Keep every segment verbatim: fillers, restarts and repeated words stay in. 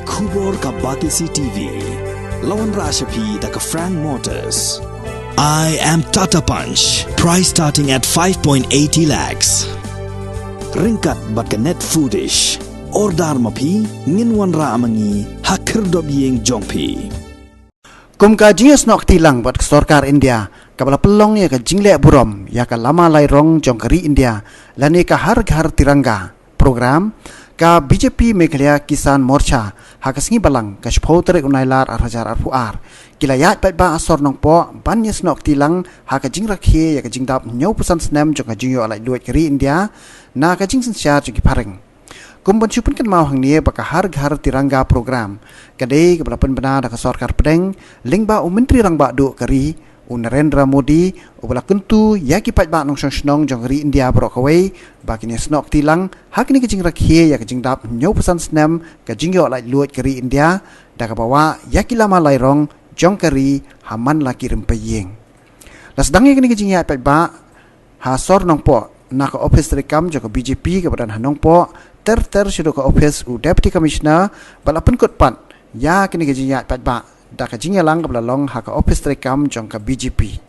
Khubor ka Batesi T V. La wanrah sha phi da ka Frank Motors. I am Tata Punch. Price starting at five point eighty lakhs. Ryngkat bad ka Net Foodish. Order ma phi, ngin wanrah ma ngi ha khyrdop ïing jong phi. Kum ka jingïasnoh kti lang bad ka sorkar India kaba la pynlong ïa ka jingleh burom ïa ka lama lai rong jong ka ri India lane ka Har Ghar Tiranga program, ka B J P Meghalaya Kisan Morcha ha ka sngi Balang ka shiphew tarik u Nailar ar hajar arphew ar ki la ïaid paidbah ha sor Nongpoh ban ïasnoh kti lang ha ka jingrakhe ïa ka jingdap hynñiewphew san snem jong ka jingïoh laitluid ka ri India na ka jingsynshar jong ki phareng. Kum ban shu pynkynmaw hangne ba ka Har Ghar Tiranga program ka dei kaba la pynbna da ka sorkar pdeng lyngba u Myntri Rangbah Duh ka ri, u Narendra Modi, uba la kyntu ïa ki paidbah nongshong shnong jong ka ri India baroh kawei ba kin ïasnoh kti lang ha kane ka jingrakhe ïa ka jingdap hynñiewphew san snem ka jingïoh laitluid ka ri India, da kaba wah ïa ki lama lai rong jong ka ri ha man la ki rympei ïing. La sdang ïa kane ka jingïaid paidbah ha sor Nongpoh na ka ophis treikam jong ka B J P kaba don ha Nongpoh, ter ter shaduh ka ophis u Deputy Commissioner, bad la pynkut pat ïa kane ka jingïaid paidbah da ka jingïalang kaba la long ha ka ophis treikam jong ka B J P.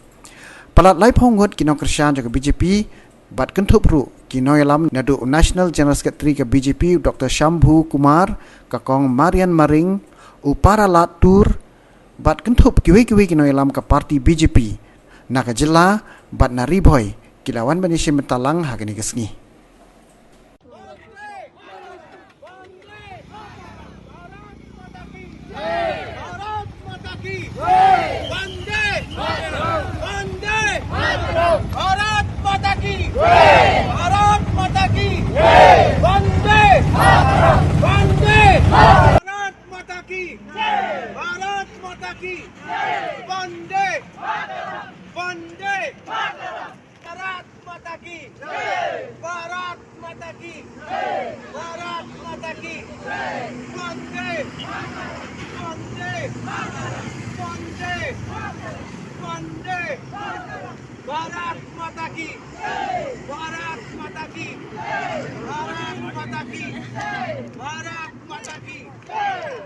Palat laiphew ngut ki nongkyrshan jong ka B J P bad kynthup ruh ki nongïalam naduh u National General Secretary ka B J P u Doctor Shambhu Kumar, ka Kong Marian Maring, u Para Latur, bad kynthup kiwei kiwei ki nongïalam ka party B J P na ka jylla bad na Ri Bhoi ki la wan ban ïashim bynta lang ha kane ka sngi. भारत माता की जय। वंदे मातरम। वंदे मातरम। भारत माता की जय। भारत माता की जय। वंदे मातरम। वंदे मातरम। भारत माता की जय। भारत माता की जय। वंदे मातरम। वंदे मातरम। भारत माता की जय। भारत माता की जय। भारत माता की जय। वंदे, वंदे, वंदे, वंदे। भारत माता की जय। भारत माता की जय। भारत माता की जय। भारत माता की जय।